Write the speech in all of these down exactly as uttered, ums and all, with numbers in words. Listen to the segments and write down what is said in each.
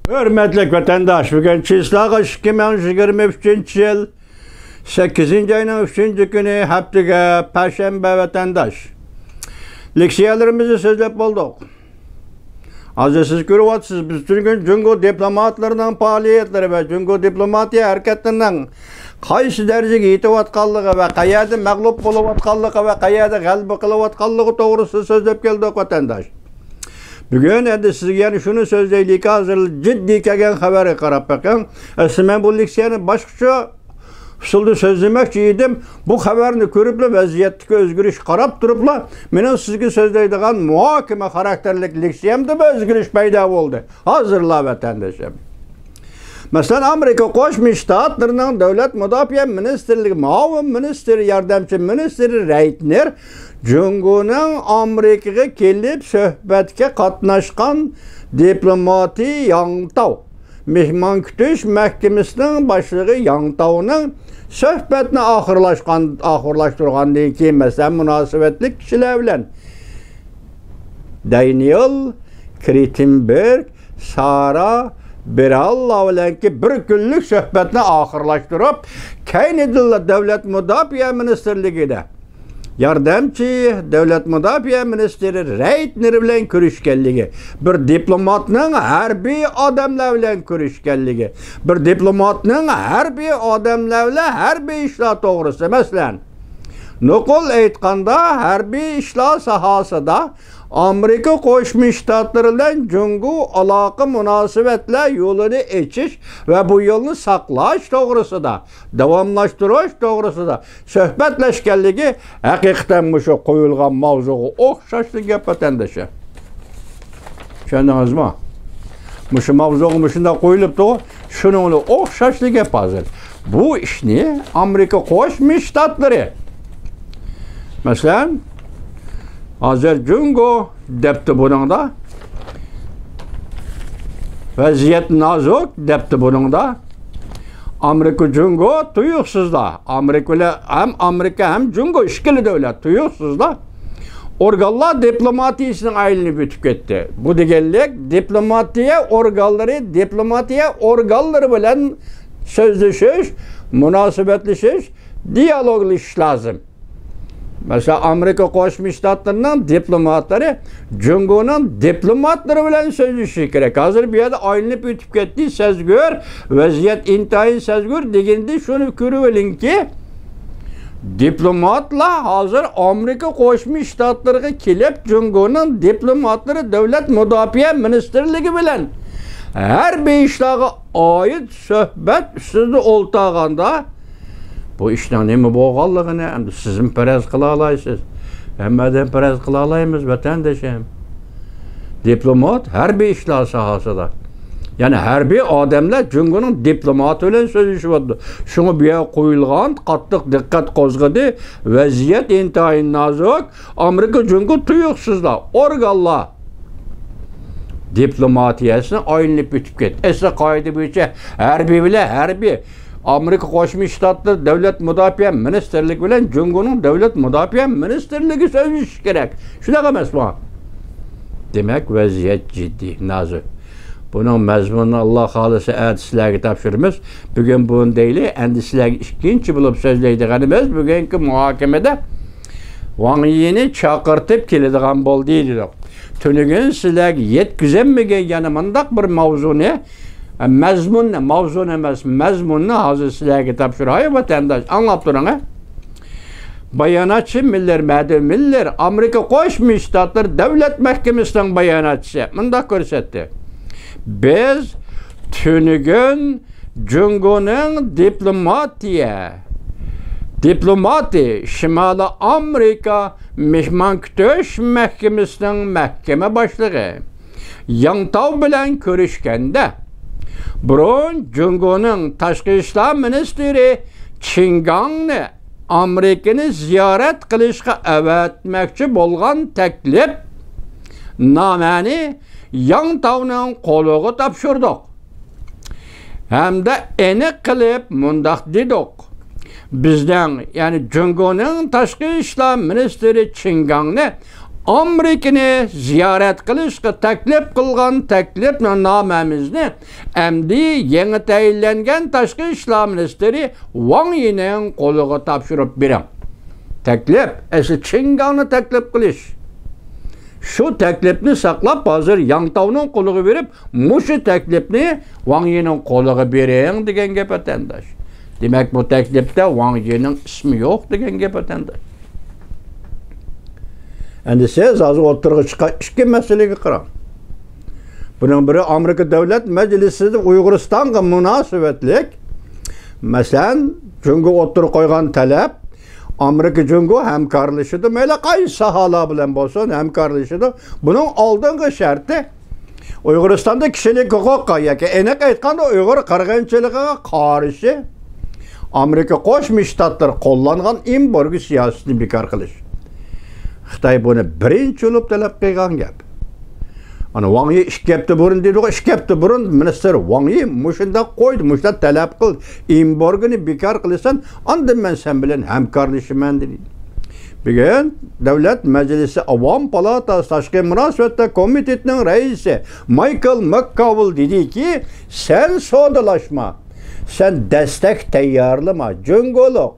ھۆرمەتلىك ۋەتەنداش، بۈگۈن چىسلاغا ئىككى مىڭ يىگىرمە ئۈچىنچى يىل سەككىزىنچى ئاينىڭ ئۈچىنچى كۈنى، ھەپتىگە پەشەنبە ۋەتەنداش. لېكسىيەلىرىمىزنى سۆزلەپ بولدۇق. ھازىر سىز كۆرۈۋاتىسىز، بىز پۈتۈن كۈن جۇڭگو دىپلوماتلىرىنىڭ پائالىيەتلىرى ۋە جۇڭگو دىپلوماتىيە ھەرىكەتلىرىنىڭ قايسى دەرىجىگە يېتىۋاتقانلىقى ۋە قەيەردە مەغلۇپ بولۇۋاتقانلىقى ۋە قەيەردە غەلىبە قىلىۋاتقانلىقى توغرىسىدا سۆزلەپ كەلدۇق، ۋەتەنداش. بۈگۈن ئەمدى سىزگە يەنە شۇنى سۆزلەيلىكى، ھازىر جىددىي كەلگەن خەۋەرگە قاراپ بېقىڭ. ئەسلى مەن بۇ لېكسىيەنى باشقىچە ئۇسۇلدا سۆزلىمەكچى ئىدىم. بۇ خەۋەرنى كۆرۈپلا، ۋەزىيەتتىكى ئۆزگىرىشكە قاراپ تۇرۇپلا، مېنىڭ سىزگە سۆزلەيدىغان مۇھاكىمە خاراكتېرلىك لېكسىيەمدە بىر ئۆزگىرىش پەيدا بولدى. ھازىرلا، ۋەتەندىشىم. مەسىلەن، ئامېرىكا قوشما شتاتلىرىنىڭ دۆلەت مۇداپىئە مىنىستىرلىكى مۇئاۋىن مىنىستىرى ياردەمچى مىنىستىرى رەيتنېر جۇڭگونىڭ ئامېرىكىغا كېلىپ سۆھبەتكە قاتناشقان دىپلوماتى ياڭ تاۋ، مېھمان كۈتۈش مەھكىمىسىنىڭ باشلىقى ياڭ تاۋنىڭ سۆھبەتنى ئاخىرلاشقان، ئاخىرلاشتۇرغاندىن كېيىن، مەسىلەن، مۇناسىۋەتلىك كىشىلەر بىلەن دانىيېل كرېتېنبېرگ، سارا بېراللا بىلەنكى بىر كۈنلۈك سۆھبەتنى ئاخىرلاشتۇرۇپ، كەينىدىنلا دۆلەت مۇداپىئە مىنىستىرلىكىدە ياردەمچى دۆلەت مۇداپىئە مىنىستىرى رەيتنېر بىلەن كۆرۈشكەنلىكى، بىر دىپلوماتنىڭ ھەربىي ئادەملەر بىلەن كۆرۈشكەنلىكى، بىر دىپلوماتنىڭ ھەربىي ئادەملەر بىلەن ھەربىي ئىشلار توغرىسىدا، مەسىلەن، نوقۇل ئېيتقاندا، ھەربىي ئىشلار ساھەسىدە ئامېرىكا قوشما شتاتلىرى بىلەن جۇڭگو ئالاقە مۇناسىۋەتلەر يولىنى ئېچىش ۋە بۇ يولنى ساقلاش توغرىسىدا، داۋاملاشتۇرۇش توغرىسىدا سۆھبەتلەشكەنلىكى ھەقىقەتەن مۇشۇ قويۇلغان ماۋزۇغا ئوخشاشلا گەپ، ۋەتەندىشىم. چۈشەندىڭىزمۇ؟ مۇشۇ ماۋزۇغا مۇشۇنداق قويۇلۇپتۇ. شۇنىڭغا ئوخشاشلا گەپ ھازىر. بۇ ئىشنى ئامېرىكا قوشما شتاتلىرى، مەسىلەن، ھازىر جۇڭگو دەپتۇ بۇنىڭدا، ۋەزىيەت نازۇك دەپتۇ بۇنىڭدا. ئامېرىكا جۇڭگو تۇيۇقسىزلا، ئامېرىكا بىلەن ھەم ئامېرىكا ھەم جۇڭگو ئىككىلا دۆلەت تۇيۇقسىزلا ئورگانلار دىپلوماتىيىسىنىڭ ئايلىنىپ ئۆتۈپ كەتتى. بۇ دېگەنلىك، دىپلوماتىيە ئورگانلىرى دىپلوماتىيە ئورگانلىرى بىلەن سۆزلىشىش، مۇناسىۋەتلىشىش، دىيالوگلىشىش لازىم. مەسىلەن، ئامېرىكا قوشما شتاتلىرىنىڭ دىپلوماتلىرى جۇڭگونىڭ دىپلوماتلىرى بىلەن سۆزلىشىشى كېرەك. ھازىر بۇ يەردە ئايلىنىپ ئۆتۈپ كەتتى، سەزگۈر، ۋەزىيەت ئىنتايىن سەزگۈر دېگەندە شۇنى كۆرۈۋېلىڭكى، دىپلوماتلار ھازىر ئامېرىكا قوشما شتاتلىرىغا كېلىپ، جۇڭگونىڭ دىپلوماتلىرى دۆلەت مۇداپىئە مىنىستىرلىكى بىلەن ھەربىي ئىشلارغا ئائىت سۆھبەت ئۈستىدە ئولتۇرغاندا، بۇ ئىشنىڭ نېمە بولغانلىقىنى ئەمدى سىزمۇ پەرەز قىلالايسىز. ھەممە ئادەم پەرەز قىلالايمىز، ۋەتەندىشىم. دىپلومات ھەربىي ئىشلار ساھەسىدە. يەنى ھەربىي ئادەملەر جۇڭگونىڭ دىپلوماتى بىلەن سۆزلىشىۋاتىدۇ. شۇڭا بۇ يەرگە قويۇلغان قاتتىق دىققەت قوزغىدى. ۋەزىيەت ئىنتايىن نازۇك. ئامېرىكا جۇڭگو تۇيۇقسىزلا ئورگانلار دىپلوماتىيەسىنى ئايلىنىپ ئۆتۈپ كەتتى. ئەسلى قائىدە بويىچە ھەربىي بىلەن ھەربىي، ئامېرىكا قوشما شتاتلىرى دۆلەت مۇداپىئە مىنىستىرلىكى بىلەن جۇڭگونىڭ دۆلەت مۇداپىئە مىنىستىرلىكى سۆزلىشىشى كېرەك. شۇنداق ئەمەسمۇ؟ دېمەك، ۋەزىيەت جىددىي، نازۇك. بۇنىڭ مەزمۇنىنى، ئاللا خالىسا، ئەتە سىلەرگە تاپشۇرىمىز. بۈگۈن بۇنى دەيلى، ئەمدى سىلەرگە ئىككىنچى بولۇپ سۆزلەيدىغىنىمىز، بۈگۈنكى مۇھاكىمىدە ۋاڭ يىنى چاقىرتىپ كېلىدىغان بولدى دېدۇق. تۈنۈگۈن سىلەرگە يەتكۈزەلمىگەن يەنە مۇنداق بىر ماۋزۇنى، مەزمۇننى، ماۋزۇنى ئەمەس، مەزمۇننى ھازىر سىلەرگە تاپشۇراي، ۋەتەنداش، ئاڭلاپ تۇرۇڭ، ھە. باياناتچى مىللېر، مەدۇ مىللېر، ئامېرىكا قوشما شتاتلىرى دۆلەت مەھكىمىسىنىڭ باياناتچىسى مۇنداق كۆرسەتتى: بىز تۈنۈگۈن جۇڭگونىڭ دىپلوماتىيە، دىپلوماتى، شىمالىي ئامېرىكا مېھمان كۈتۈش مەھكىمىسىنىڭ مەھكىمە باشلىقى ياڭ تاۋ بىلەن كۆرۈشكەندە، بۇرۇن جۇڭگونىڭ تاشقى ئىشلار مىنىستىرى چېن گاڭنى ئامېرىكىنى زىيارەت قىلىشقا ئەۋەتمەكچى بولغان تەكلىپ نامەنى ياڭ تاۋنىڭ قولىغا تاپشۇردۇق ھەمدە ئېنىق قىلىپ مۇنداق دېدۇق: بىزنىڭ، يەنى جۇڭگونىڭ تاشقى ئىشلار مىنىستىرى چېن گاڭنى ئامېرىكىنى زىيارەت قىلىشقا تەكلىپ قىلغان تەكلىپنامىمىزنى ئەمدى يېڭى تەيىنلەنگەن تاشقى ئىشلار مىنىستىرى ۋاڭ يىنىڭ قولىغا تاپشۇرۇپ بېرىڭ. تەكلىپ، ئەسلى چىڭگاڭنى تەكلىپ قىلىش. شۇ تەكلىپنى ساقلاپ، ھازىر ياڭتاۋنىڭ قولىغا بېرىپ، مۇشۇ تەكلىپنى ۋاڭ يىنىڭ قولىغا بېرىڭ دېگەن گەپ، ۋەتەنداش. دېمەك، بۇ تەكلىپتە ۋاڭ يىنىڭ ئىسمى يوق دېگەن گەپ، ۋەتەنداش. ئەمدى سىز ھازىر ئوتتۇرىغا چىققان ئىككى مەسىلىگە قاراڭ. بۇنىڭ بىرى، ئامېرىكا دۆلەت مەجلىسىدە ئۇيغۇرىستانغا مۇناسىۋەتلىك، مەسىلەن، جۇڭگو ئوتتۇرىغا قويغان تەلەپ، ئامېرىكا جۇڭگو ھەمكارلىشىدۇ، مەيلى قايسى ساھەلەر بىلەن بولسۇن، ھەمكارلىشىدۇ. بۇنىڭ ئالدىنقى شەرتى، ئۇيغۇرىستاندا كىشىلىك ھوقۇققا ياكى، ئېنىق ئېيتقاندا، ئۇيغۇر قىرغىنچىلىقىغا قارشى ئامېرىكا قوشما شتاتلىرى قوللانغان ئېمبارگو سىياسىتىنى بىكار قىلىش. خىتاي بۇنى بىرىنچى بولۇپ تەلەپ قىلغان گەپ. ئانا، ۋاڭ يى ئىككى ھەپتە بۇرۇن دېدىغۇ، ئىككى ھەپتە بۇرۇن مىنىستىر ۋاڭ يى مۇشۇنداق قويدى، مۇشۇنداق تەلەپ قىل، ئېمبارگونى بىكار قىلىسەن، ئاندىن مەن سەن بىلەن ھەمكارلىشىمەن، دېدى. بۈگۈن دۆلەت مەجلىسى ئاۋام پالاتاسى تاشقى مۇناسىۋەتلەر كومىتېتىنىڭ رەئىسى مايكل ماككاۋىل دېدىكى، سەن سودىلاشما، سەن دەستەك تەييارلىما، جۇڭگولۇق.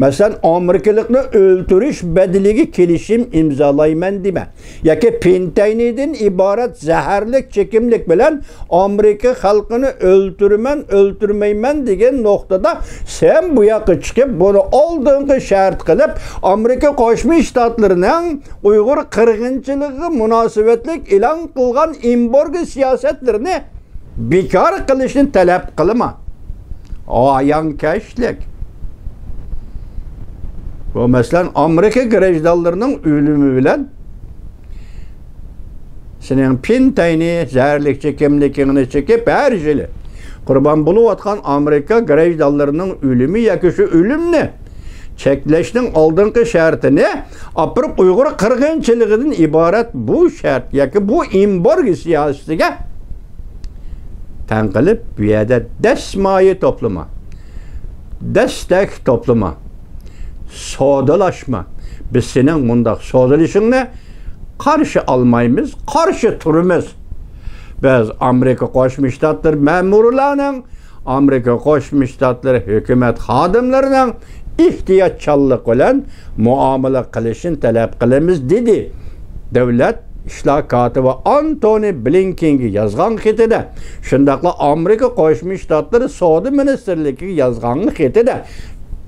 مەسىلەن، ئامېرىكىلىقنى ئۆلتۈرۈش بەدىلىگە كېلىشىم ئىمزالايمەن دېمە. ياكى پىنتەينىدىن ئىبارەت زەھەرلىك چېكىملىك بىلەن ئامېرىكا خەلقىنى ئۆلتۈرىمەن، ئۆلتۈرمەيمەن دېگەن نۇقتىدا سەن بۇ ياققا چىقىپ، بۇنى ئالدىنقى شەرت قىلىپ، ئامېرىكا قوشما شتاتلىرىنىڭ ئۇيغۇر قىرغىنچىلىقىغا مۇناسىۋەتلىك ئېلان قىلغان ئېمبارگو سىياسەتلىرىنى بىكار قىلىشنى تەلەپ قىلما. ھايانكەشلىك. بۇ، مەسىلەن، ئامېرىكا گراژدانلىرىنىڭ ئۆلۈمى بىلەن سېنىڭ پىنتەينى زەھەرلىك چېكىملىكىڭنى چېكىپ، ھەر يىلى قۇربان بولۇۋاتقان ئامېرىكا گراژدانلىرىنىڭ ئۆلۈمى ياكى شۇ ئۆلۈمنى چەكلەشنىڭ ئالدىنقى شەرتىنى ئاپىرىپ، ئۇيغۇر قىرغىنچىلىقىدىن ئىبارەت بۇ شەرت ياكى بۇ ئېمبارگو سىياسىتىگە تەڭ قىلىپ، بۇ يەردە دەسمايە توپلىما، دەستەك توپلىما، سودىلاشما. بىز سېنىڭ مۇنداق سودىلىشىڭنى قارشى ئالمايمىز، قارشى تۇرىمىز. بىز ئامېرىكا قوشما شتاتلىرى مەمۇرلارنىڭ، ئامېرىكا قوشما شتاتلىرى ھۆكۈمەت خادىملىرىنىڭ ئېھتىياتچانلىق بىلەن مۇئامىلە قىلىشىنى تەلەپ قىلىمىز، دېدى. دۆلەت ئىشلار كاتىپى ئانتونى بلىنكېنگە يازغان خېتىدە، شۇنداقلا ئامېرىكا قوشما شتاتلىرى سودا مىنىستىرلىكىگە يازغان خېتىدە،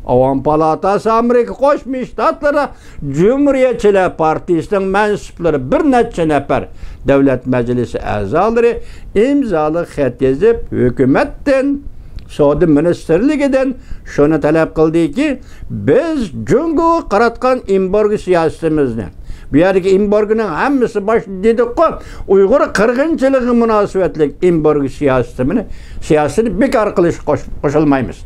ئاۋام پالاتاسى ئامېرىكا قوشما شتاتلىرى جۇمھۇرىيەتچىلەر پارتىيىسىنىڭ مەنسۇپلىرى بىر نەچچە نەپەر دۆلەت مەجلىسى ئەزالىرى ئىمزالىق خەت يېزىپ، ھۆكۈمەتتىن، سودا مىنىستىرلىكىدىن شۇنى تەلەپ قىلدىكى، بىز جۇڭگوغا قاراتقان ئېمبارگو سىياسىتىمىزنى، بۇ يەردىكى ئېمبارگونىڭ ھەممىسى باش دېدۇققۇ، ئۇيغۇر قىرغىنچىلىقىغا مۇناسىۋەتلىك ئېمبارگو سىياسىتىنى، سىياسىتىنى بىكار قىلىشقا قوش-، قوشۇلمايمىز.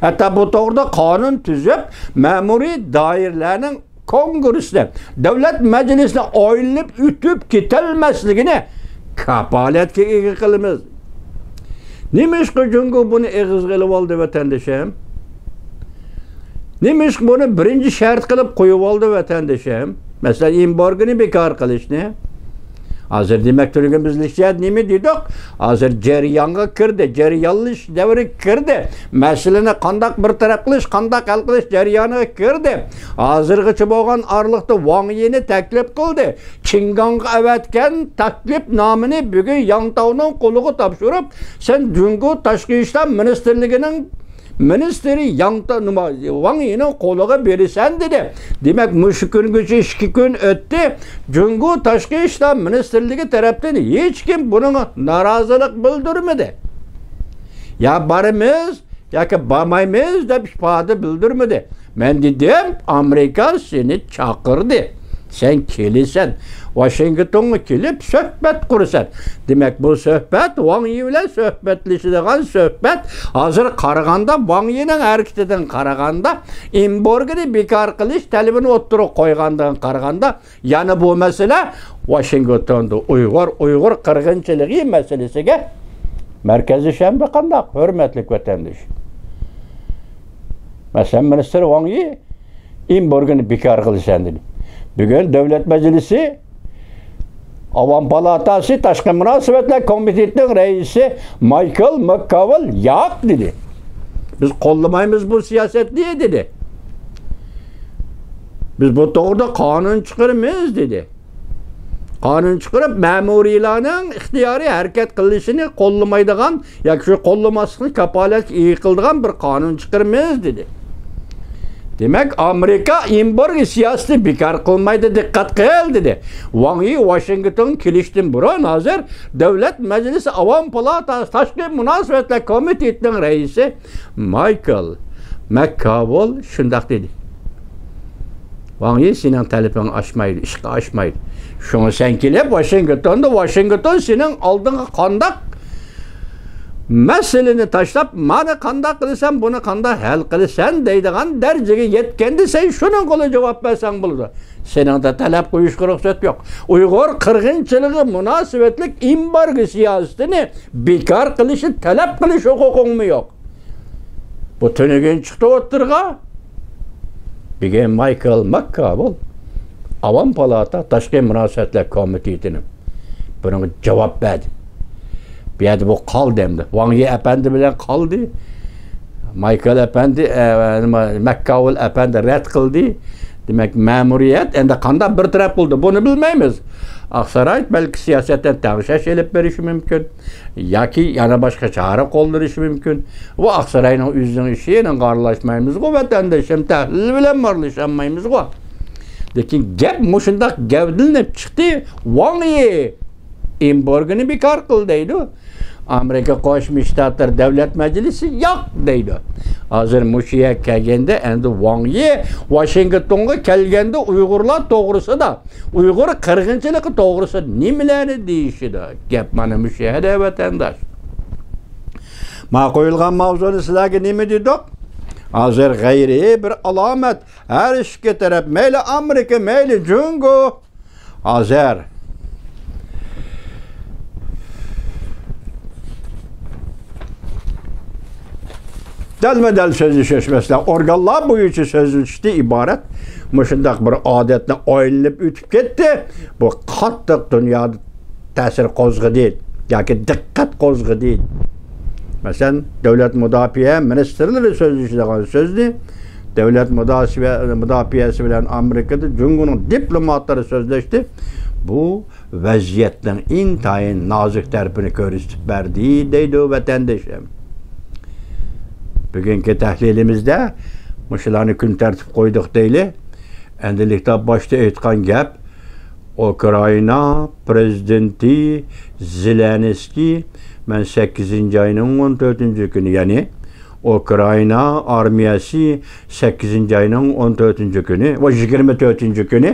ھەتتا بۇ توغرىدا قانۇن تۈزۈپ، مەمۇرىي دائىرىلەرنىڭ كونگرېسسىنى، دۆلەت مەجلىسىنى ئايلىنىپ ئۆتۈپ كېتەلمەسلىكىنى كاپالەتكە ئىگە قىلىمىز. نېمىشقا جۇڭگو بۇنى ئېغىزغا ئېلىۋالدى، ۋەتەندىشىم؟ نېمىشقا بۇنى بىرىنچى شەرت قىلىپ قويۇۋالدى، ۋەتەندىشىم؟ مەسىلەن، ئېمبارگونى بىكار قىلىشنى. ھازىر دېمەك تۇرغىنىمىزلىكچە نېمە دېدۇق؟ ھازىر جەريانغا كىردى، جەريانلىشىش دەۋرىگە كىردى. مەسىلىنى قانداق بىر تەرەپ قىلىش، قانداق ھەل قىلىش جەريانىغا كىردى. ھازىرغىچە بولغان ئارىلىقتا ۋاڭ يىنى تەكلىپ قىلدى. چىڭگاڭغا ئەۋەتكەن تەكلىپنامىنى بۈگۈن ياڭتاۋنىڭ قولىغا تاپشۇرۇپ، سەن جۇڭگو تاشقى ئىشلار مىنىستىرلىكىنىڭ مىنىستىرى ياڭتا-، نېمە، ۋاڭ يىنىڭ قولىغا بېرىسەن دېدى. دېمەك، مۇشۇ كۈنگىچە ئىككى كۈن ئۆتتى. جۇڭگو تاشقى ئىشلار مىنىستىرلىكى تەرەپتىن ھېچكىم بۇنىڭغا نارازىلىق بىلدۈرمىدى. يا بارىمىز، ياكى بارمايمىز دەپ ئىپادە بىلدۈرمىدى. مەن دېدىم، ئامېرىكا سېنى چاقىردى. سەن كېلىسەن، ۋاشىنگتونغا كېلىپ سۆھبەت قۇرىسەن. دېمەك، بۇ سۆھبەت، ۋاڭ يى بىلەن سۆھبەتلىشىدىغان سۆھبەت، ھازىر قارىغاندا، ۋاڭ يىنىڭ ھەرىكىتىدىن قارىغاندا، ئېمبارگونى بىكار قىلىش تەلىپىنى ئوتتۇرىغا قويغاندىن قارىغاندا، يەنە بۇ مەسىلە ۋاشىنگتوندا ئۇيغۇر، ئۇيغۇر قىرغىنچىلىقى مەسىلىسىگە مەركەزلىشەمدۇ قانداق، ھۆرمەتلىك ۋەتەندىشىم؟ مەسىلەن، مىنىستىر ۋاڭ يى ئېمبارگونى بىكار قىلىسەن دېدى. بۈگۈن دۆلەت مەجلىسى ئاۋام پالاتاسى تاشقى مۇناسىۋەتلەر كومىتېتىنىڭ رەئىسى مايكل ماككاۋېل ياق دېدى. بىز قوللىمايمىز بۇ سىياسەتنى دېدى. بىز بۇ توغرىدا قانۇن چىقىرىمىز دېدى. قانۇن چىقىرىپ، مەمۇرىيلارنىڭ ئىختىيارىي ھەرىكەت قىلىشىنى قوللىمايدىغان ياكى شۇ قوللىماسلىقنى كاپالەتكە ئىگە قىلىدىغان بىر قانۇن چىقىرىمىز دېدى. دېمەك، ئامېرىكا ئېمبارگو سىياسىتىنى بىكار قىلمايدۇ، دىققەت قىل دېدى. ۋاڭ يى ۋاشىنگتونغا كېلىشتىن بۇرۇن ھازىر دۆلەت مەجلىسى ئاۋام پالاتاسى تاشقى مۇناسىۋەتلەر كومىتېتىنىڭ رەئىسى مايكل ماككاۋېل شۇنداق دېدى. ۋاڭ يى سېنىڭ تەلىپىڭ ئاشمايدۇ، ئىشقا ئاشمايدۇ. شۇڭا سەن كېلىپ ۋاشىنگتوندا، ۋاشىنگتون سېنىڭ ئالدىڭغا قانداق مەسىلىنى تاشلاپ، مانا قانداق قىلىسەن، بۇنى قانداق ھەل قىلىسەن دەيدىغان دەرىجىگە يەتكەندە، سەن شۇنىڭغىلا جاۋاب بەرسەڭ بولىدۇ. سېنىڭدە تەلەپ قويۇشقا رۇخسەت يوق. ئۇيغۇر قىرغىنچىلىقى مۇناسىۋەتلىك ئېمبارگو سىياسىتىنى بىكار قىلىشنى تەلەپ قىلىش ھوقۇقۇڭمۇ يوق؟ بۇ تۈنۈگۈن چىقتى ئوتتۇرىغا. بۈگۈن مايكل ماككاۋېل ئاۋام پالاتا تاشقى مۇناسىۋەتلەر كومىتېتىنىڭ بۇنىڭغا جاۋاب بەردى. بۇ يەردە بۇ قالدى ئەمدى. ۋاڭ يى ئەپەندى بىلەن قالدى. مايكل ئەپەندى، ئە، نېمە، ماككاۋېل ئەپەندى رەت قىلدى. دېمەك، مەمۇرىيەت ئەمدى قانداق بىر تەرەپ قىلدى، بۇنى بىلمەيمىز. ئاقساراي بەلكى سىياسەتتىن تەڭشەش ئېلىپ بېرىشى مۇمكىن. ياكى يەنە باشقا چارە قوللىنىشى مۇمكىن. بۇ ئاقساراينىڭ ئۆزىنىڭ ئىشى، ئېنىڭغا ئارىلاشمايمىزغۇ، ۋەتەندىشىم، تەھلىل بىلەن ئارىلىشالمايمىزغۇ. لېكىن گەپ مۇشۇنداق گەۋدىلىنىپ چىقتى. ۋاڭ يى ئېمبارگونى بىكار قىل دەيدۇ. ئامېرىكا قوشما شتاتلىرى دۆلەت مەجلىسى ياق دەيدۇ. ھازىر مۇشۇ يەرگە كەلگەندە، ئەمدى ۋاڭ يى ۋاشىنگتونغا كەلگەندە ئۇيغۇرلار توغرىسىدا، ئۇيغۇر قىرغىنچىلىقى توغرىسىدا نېمىلەرنى دېيىشىدۇ؟ گەپ مانا مۇشۇ يەردە، ۋەتەنداش. ما قويۇلغان ماۋزۇنى سىلەرگە نېمە دېدۇق؟ ھازىر غەيرىي بىر ئالامەت، ھەر ئىككى تەرەپ، مەيلى ئامېرىكا، مەيلى جۇڭگو، ھازىر دەلمۇدەل سۆزلىشىش، مەسىلەن، ئورگانلار بويىچە سۆزلىشىشتىن ئىبارەت مۇشۇنداق بىر ئادەتنى ئايلىنىپ ئۆتۈپ كەتتى. بۇ قاتتىق دۇنيادا تەسىر قوزغىدى ياكى دىققەت قوزغىدى. مەسىلەن، دۆلەت مۇداپىئە مىنىستىرلىرى سۆزلىشىدىغان سۆزنى دۆلەت مۇداسىۋە-، مۇداپىئەسى بىلەن ئامېرىكىدا جۇڭگونىڭ دىپلوماتلىرى سۆزلەشتى. بۇ ۋەزىيەتنىڭ ئىنتايىن نازۇك تەرىپىنى كۆرسىتىپ بەردى، دەيدۇ ۋەتەندىشىم. بۈگۈنكى تەھلىلىمىزدە مۇشۇلارنى كۈن تەرتىپ قويدۇق دەيلى. ئەندىلىكتە باشتا ئېيتقان گەپ، ئۇكرائىنا پرېزىدېنتى زېلېنسكىي، مەن سەككىزىنچى ئاينىڭ ئون تۆتىنچى كۈنى، يەنى ئۇكرائىنا ئارمىيەسى سەككىزىنچى ئاينىڭ ئون تۆتىنچى كۈنى ۋە يىگىرمە تۆتىنچى كۈنى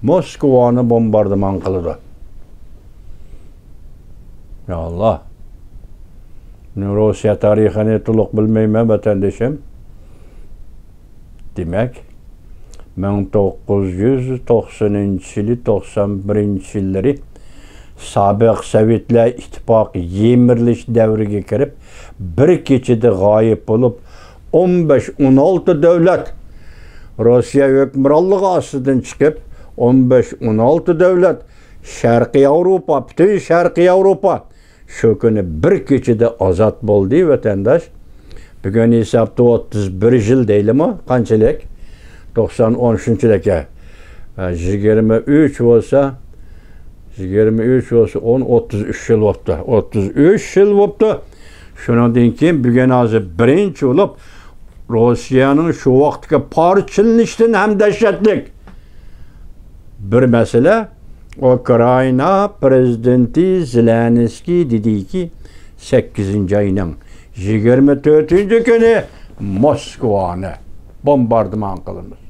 موسكۋانى بومباردىمان قىلىدۇ. يا ئاللا. مەن روسىيە تارىخىنى تولۇق بىلمەيمەن، ۋەتەندىشىم. دېمەك، مىڭ توققۇز يۈز توقسىنىنچى يىلى، توقسان بىرىنچى يىللىرى سابىق سوۋېتلار ئىتتىپاقى يىمىرىلىش دەۋرىگە كىرىپ، بىر كېچىدە غايىب بولۇپ، ئون بەش، ئون ئالتە دۆلەت روسىيە ھۆكۈمرانلىقى ئاستىدىن چىقىپ، ئون بەش، ئون ئالتە دۆلەت شەرقىي ياۋروپا، پۈتۈن شەرقىي ياۋروپا شۇ كۈنى بىر كېچىدە ئازاد بولدى، ۋەتەنداش. بۈگۈن ھېسابتا ئوتتۇز بىر يىل دەيلىمۇ؟ قانچىلىك؟ توقسان، ئون شۇنچىلىك، ھە. ھە، يىگىرمە ئۈچ بولسا، يىگىرمە ئۈچ بولسا، ئون، ئوتتۇز ئۈچ يىل بوپتۇ. ئوتتۇز ئۈچ يىل بوپتۇ. شۇنىڭدىن كېيىن بۈگۈن ھازىر بىرىنچى بولۇپ، روسىيەنىڭ شۇ ۋاقىتتىكى پارچىلىنىشتىن ھەم دەھشەتلىك بىر مەسىلە، ئۇكرائىنا پرېزىدېنتى زېلېنسكىي دېدىكى، سەككىزىنچى ئاينىڭ يىگىرمە تۆتىنچى كۈنى موسكۋانى بومباردىمان قىلىمىز.